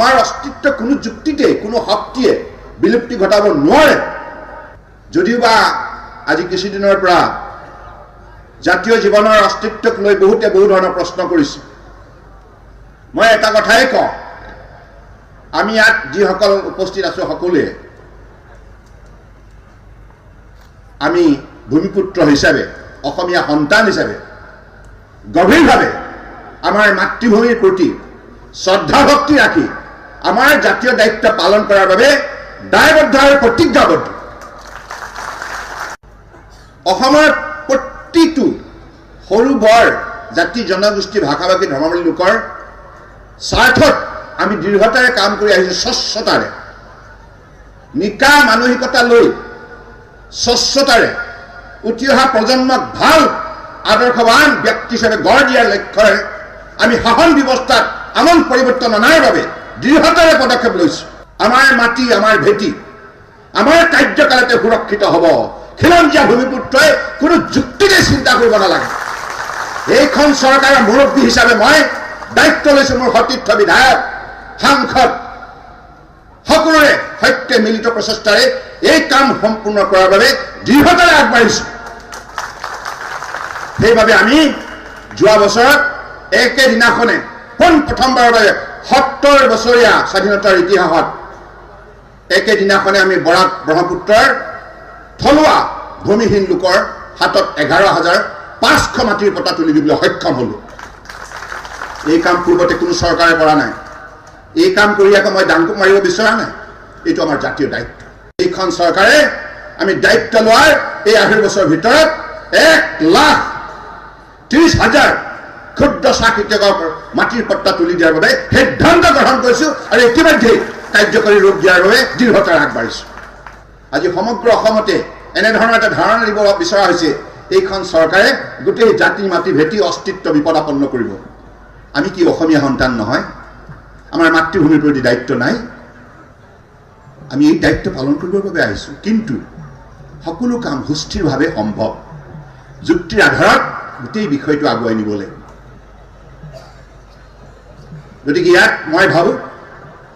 আমাৰ অস্তিত্ব কোনো যুক্তিতেই, কোনো শক্তিয়ে বিলুপ্তি ঘটাব নোৱাৰে। যদিওবা আজি কিছুদিনৰ পৰা জাতীয় জীৱনৰ অস্তিত্বক লৈ বহুতে বহু ধৰণৰ প্ৰশ্ন কৰিছে, মই এটা কথাই কওঁ, আমি ইয়াত যিসকল উপস্থিত আছো সকলোৱে আমি ভূমিপুত্ৰ হিচাপে, অসমীয়া সন্তান হিচাপে গভীৰভাৱে আমাৰ মাতৃভূমিৰ প্ৰতি শ্ৰদ্ধা ভক্তি ৰাখি আমাৰ জাতীয় দায়িত্ব পালন কৰাৰ বাবে দায়বদ্ধ আৰু প্ৰতিজ্ঞাবদ্ধ। অসমৰ প্ৰতিটো সৰু বৰ জাতি জনগোষ্ঠী ভাষা ভাষী ধৰ্মাৱলী লোকৰ স্বাৰ্থত আমি দৃঢ়তাৰে কাম কৰি আহিছোঁ। স্বচ্ছতাৰে, নিকা মানসিকতা লৈ স্বচ্ছতাৰে উঠি অহা প্ৰজন্মক ভাল আদৰ্শৱান ব্যক্তি হিচাপে গঢ় দিয়াৰ লক্ষ্যৰে আমি শাসন ব্যৱস্থাত আমূল পৰিৱৰ্তন অনাৰ বাবে দৃঢ়তাৰে পদক্ষেপ লৈছোঁ। আমাৰ মাটি, আমাৰ ভেটি আমাৰ কাৰ্যকালতে সুৰক্ষিত হ'ব। খিলঞ্জীয়া ভূমিপুত্ৰই কোনো যুক্তিতে চিন্তা কৰিব নালাগে। এইখন চৰকাৰৰ মুৰব্বী হিচাপে মই দায়িত্ব লৈছোঁ। মোৰ সতীৰ্থ বিধায়ক, সাংসদ সকলোৰে সৈতে মিলিত প্ৰচেষ্টাৰে এই কাম সম্পূৰ্ণ কৰাৰ বাবে দৃঢ়তাৰে আগবাঢ়িছোঁ। সেইবাবে আমি যোৱা বছৰত একেদিনাখনে পোন প্ৰথমবাৰৰ বাবে 70 বছৰীয়া স্বাধীনতাৰ ইতিহাসত একেদিনাখনে আমি বৰাক ব্ৰহ্মপুত্ৰৰ থলুৱা ভূমিহীন লোকৰ হাতত 11,500 মাটিৰ পটা তুলি দিবলৈ সক্ষম হ'লোঁ। এই কাম পূৰ্বতে কোনো চৰকাৰে কৰা নাই। এই কাম কৰি আকৌ মই ডাংকোপ মাৰিব বিচৰা নাই। এইটো আমাৰ জাতীয় দায়িত্ব। এইখন চৰকাৰে আমি দায়িত্ব লোৱাৰ এই 2.5 বছৰৰ ভিতৰত 1,30,000 ক্ষুদ্ৰ চাহ খেতিয়কৰ মাটিৰ পট্টা তুলি দিয়াৰ বাবে সিদ্ধান্ত গ্ৰহণ কৰিছোঁ আৰু ইতিমধ্যেই কাৰ্যকৰী ৰূপ দিয়াৰ বাবে দৃঢ়তাৰে আগবাঢ়িছোঁ। আজি সমগ্ৰ অসমতে এনেধৰণৰ এটা ধাৰণা দিব বিচৰা হৈছে, এইখন চৰকাৰে গোটেই জাতি মাটি ভেটি অস্তিত্ব বিপদাপন্ন কৰিব। আমি কি অসমীয়া সন্তান নহয়? আমাৰ মাতৃভূমিৰ প্ৰতি দায়িত্ব নাই? আমি এই দায়িত্ব পালন কৰিবৰ বাবে আহিছোঁ। কিন্তু সকলো কাম সুস্থিৰভাৱে সম্ভৱ, যুক্তিৰ আধাৰত গোটেই বিষয়টো আগুৱাই নিব লাগিব। গতিকে ইয়াত মই ভাবোঁ,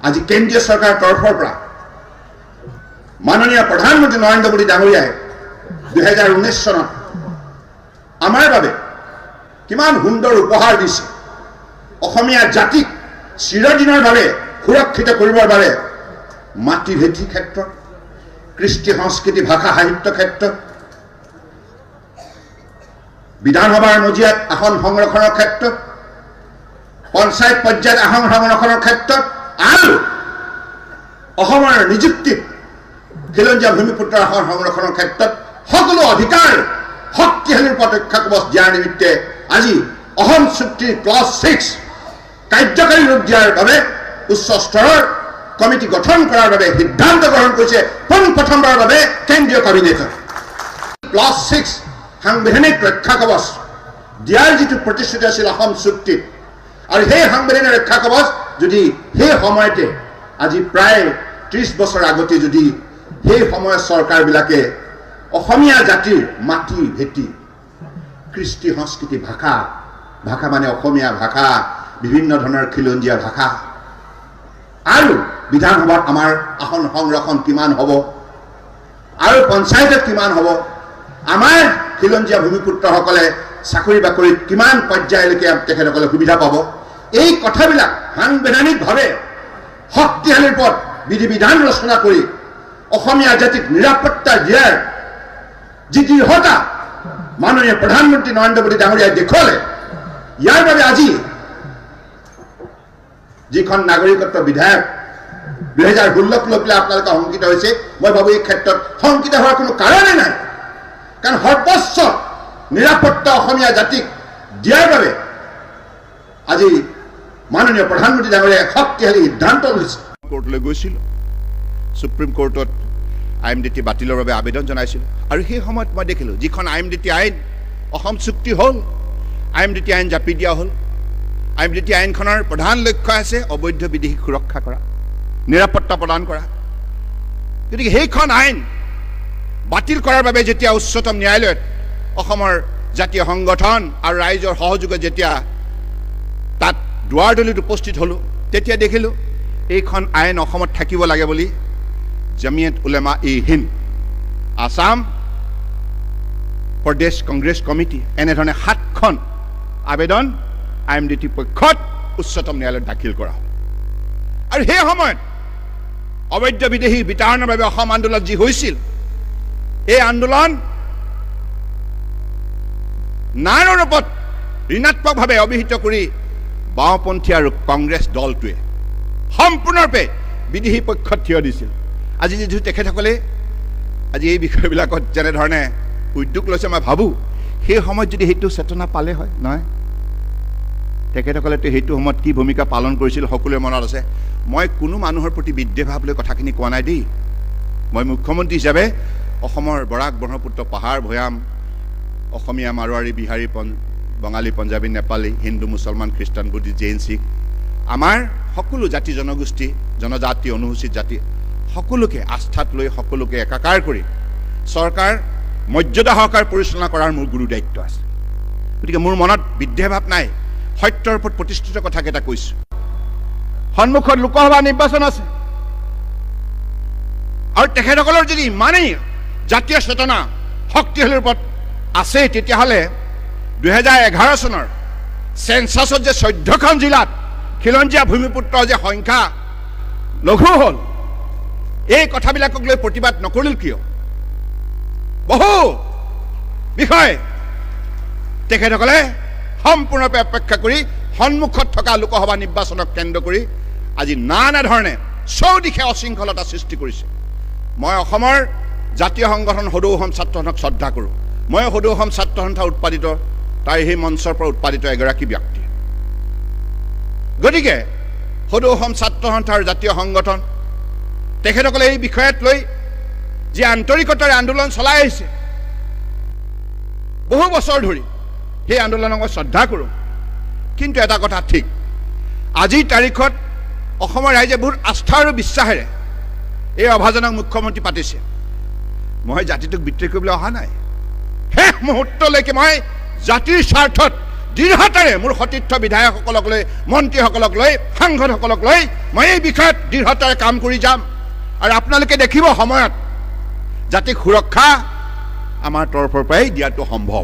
আজি কেন্দ্ৰীয় চৰকাৰৰ তৰফৰ পৰা মাননীয় প্ৰধানমন্ত্ৰী নৰেন্দ্ৰ মোদী ডাঙৰীয়াই 2019 চনত আমাৰ বাবে কিমান সুন্দৰ উপহাৰ দিছে। অসমীয়া জাতিক চিৰদিনৰ বাবে সুৰক্ষিত কৰিবৰ বাবে মাটি ভেটি ক্ষেত্ৰত, কৃষ্টি সংস্কৃতি ভাষা সাহিত্য ক্ষেত্ৰত, বিধানসভাৰ মজিয়াত আসন সংৰক্ষণৰ ক্ষেত্ৰত, পঞ্চায়ত পৰ্যায়ত আসন সংৰক্ষণৰ ক্ষেত্ৰত আৰু অসমৰ নিযুক্তিত খিলঞ্জীয়া ভূমিপুত্ৰৰ আসন সংৰক্ষণৰ ক্ষেত্ৰত সকলো অধিকাৰ শক্তিশালী ৰূপত ৰক্ষা কৱচ দিয়াৰ নিমিত্তে আজি অসম চুক্তিৰ ক্লজ 6 কাৰ্যকাৰী ৰূপ দিয়াৰ বাবে উচ্চ স্তৰৰ কমিটি গঠন কৰাৰ বাবে সিদ্ধান্ত গ্ৰহণ কৰিছে পোন প্ৰথমবাৰৰ বাবে কেন্দ্ৰীয় কেবিনেটত। ক্লজ 6 সাংবিধানিক ৰক্ষা কৱচ দিয়াৰ যিটো প্ৰতিশ্ৰুতি আছিল অসম চুক্তিত, আৰু সেই সাংবিধানিক ৰক্ষা কৱচ যদি সেই সময়তে, আজি প্ৰায় 30 বছৰ আগতে যদি সেই সময়ত চৰকাৰবিলাকে অসমীয়া জাতিৰ মাটি ভেটি, কৃষ্টি সংস্কৃতি ভাষা, ভাষা মানে অসমীয়া ভাষা, বিভিন্ন ধৰণৰ খিলঞ্জীয়া ভাষা আৰু বিধানসভাত আমাৰ আসন সংৰক্ষণ কিমান হ'ব আৰু পঞ্চায়তত কিমান হ'ব, আমাৰ খিলঞ্জীয়া ভূমিপুত্ৰসকলে চাকৰি বাকৰিত কিমান পৰ্যায়লৈকে তেখেতসকলে সুবিধা পাব, এই কথাবিলাক সাংবিধানিকভাৱে শক্তিশালী ৰূপত বিধি বিধান ৰচনা কৰি অসমীয়া জাতিক নিৰাপত্তা দিয়াৰ যি দৃঢ়তা মাননীয় প্ৰধানমন্ত্ৰী নৰেন্দ্ৰ মোদী ডাঙৰীয়াই দেখুৱালে, ইয়াৰ বাবে আজি যিখন নাগৰিকত্ব বিধেয়ক 2016ক লৈ পেলাই আপোনালোকে শংকিত হৈছে, মই ভাবোঁ এই ক্ষেত্ৰত শংকিত হোৱাৰ কোনো কাৰণেই নাই। কাৰণ সৰ্বোচ্চ নিৰাপত্তা অসমীয়া জাতিক দিয়াৰ বাবে আজি মাননীয় প্ৰধানমন্ত্ৰী ডাঙৰীয়াই শক্তিশালী সিদ্ধান্ত লৈছে। কোৰ্টলৈ গৈছিলোঁ, supreme কোৰ্টত I am D T বাতিলৰ বাবে আবেদন জনাইছিলোঁ। আৰু সেই সময়ত মই দেখিলোঁ, যিখন I am D T আইন, অসম চুক্তি হ'ল, I am D T আইন জাপি দিয়া হ'ল। I am D T আইনখনৰ প্ৰধান লক্ষ্য আছে অবৈধ বিদেশীক সুৰক্ষা কৰা, নিৰাপত্তা প্ৰদান কৰা। গতিকে সেইখন আইন বাতিল কৰাৰ বাবে যেতিয়া উচ্চতম ন্যায়ালয়ত অসমৰ জাতীয় সংগঠন আৰু ৰাইজৰ সহযোগত যেতিয়া তাত দুৱাৰদলিত উপস্থিত হ'লোঁ, তেতিয়া দেখিলোঁ এইখন আইন অসমত থাকিব লাগে বুলি জমিয়ত উলেমা ই হিন্দ, আছাম প্ৰদেশ কংগ্ৰেছ কমিটি, এনেধৰণে 7খন আবেদন I am D T পক্ষত উচ্চতম ন্যায়ালয়ত দাখিল কৰা হ'ল। আৰু সেই সময়ত অবৈধ বিদেশী বিতাড়নৰ বাবে অসম আন্দোলন যি হৈছিল, এই আন্দোলন নানা ৰূপত ঋণাত্মকভাৱে অভিহিত কৰি বাওঁপন্থী আৰু কংগ্ৰেছ দলটোৱে সম্পূৰ্ণৰূপে বিদেশী পক্ষত থিয় দিছিল। আজি যিটো তেখেতসকলে আজি এই বিষয়বিলাকত যেনেধৰণে উদ্যোগ লৈছে, মই ভাবোঁ সেই সময়ত যদি সেইটো চেতনা পালে হয় নহয়, তেখেতসকলেতো সেইটো সময়ত কি ভূমিকা পালন কৰিছিল সকলোৰে মনত আছে। মই কোনো মানুহৰ প্ৰতি বিদ্বেষ ভাৱ লৈ কথাখিনি কোৱা নাই দেই। মই মুখ্যমন্ত্ৰী হিচাপে অসমৰ বৰাক, ব্ৰহ্মপুত্ৰ, পাহাৰ, ভৈয়াম, অসমীয়া, মাৰোৱাৰী, বিহাৰী, বঙালী, পঞ্জাবী, নেপালী, হিন্দু, মুছলমান, খ্ৰীষ্টান, বুদ্ধিষ্ট, জৈন, শিখ, আমাৰ সকলো জাতি জনগোষ্ঠী, জনজাতি, অনুসূচীত জাতি সকলোকে আস্থাত লৈ সকলোকে একাকাৰ কৰি চৰকাৰ মৰ্যাদা সহকাৰে পৰিচালনা কৰাৰ মোৰ গুৰু দায়িত্ব আছে। গতিকে মোৰ মনত বিদ্বেষ ভাৱ নাই, সত্যৰ ওপৰত প্ৰতিষ্ঠিত কথাকেইটা কৈছোঁ। সন্মুখত লোকসভা নিৰ্বাচন আছে আৰু তেখেতসকলৰ যদি ইমানেই জাতীয় চেতনা শক্তিশালীৰ ওপৰত আছে, তেতিয়াহ'লে 2011 চনৰ চেঞ্চাছত যে 14খন জিলাত খিলঞ্জীয়া ভূমিপুত্ৰৰ যে সংখ্যা লঘু হ'ল, এই কথাবিলাকক লৈ প্ৰতিবাদ নকৰিল কিয়? বহু বিষয় তেখেতসকলে সম্পূৰ্ণৰূপে অপেক্ষা কৰি সন্মুখত থকা লোকসভা নিৰ্বাচনক কেন্দ্ৰ কৰি আজি নানা ধৰণে চৌদিশে অশৃংখলতা সৃষ্টি কৰিছে। মই অসমৰ জাতীয় সংগঠন সদৌ অসম ছাত্ৰ সন্থাক শ্ৰদ্ধা কৰোঁ। মই সদৌ অসম ছাত্ৰ সন্থা উৎপাদিত, তাৰ সেই মঞ্চৰ পৰা উৎপাদিত এগৰাকী ব্যক্তি। গতিকে সদৌ অসম ছাত্ৰ সন্থাৰ জাতীয় সংগঠন তেখেতসকলে এই বিষয়ত লৈ যি আন্তৰিকতাৰে আন্দোলন চলাই আহিছে বহু বছৰ ধৰি, সেই আন্দোলনক মই শ্ৰদ্ধা কৰোঁ। কিন্তু এটা কথা ঠিক, আজিৰ তাৰিখত অসমৰ ৰাইজে বহুত আস্থা আৰু বিশ্বাসেৰে এই অভাজনক মুখ্যমন্ত্ৰী পাতিছে। মই জাতিটোক বিদ্ৰোহ কৰিবলৈ অহা নাই। শেষ মুহূৰ্তলৈকে মই জাতিৰ স্বাৰ্থত দৃঢ়তাৰে মোৰ সতীৰ্থ বিধায়কসকলক লৈ, মন্ত্ৰীসকলক লৈ, সাংসদসকলক লৈ মই এই বিষয়ত দৃঢ়তাৰে কাম কৰি যাম। আৰু আপোনালোকে দেখিব সময়ত জাতিক সুৰক্ষা আমাৰ তৰফৰ পৰাই দিয়াটো সম্ভৱ।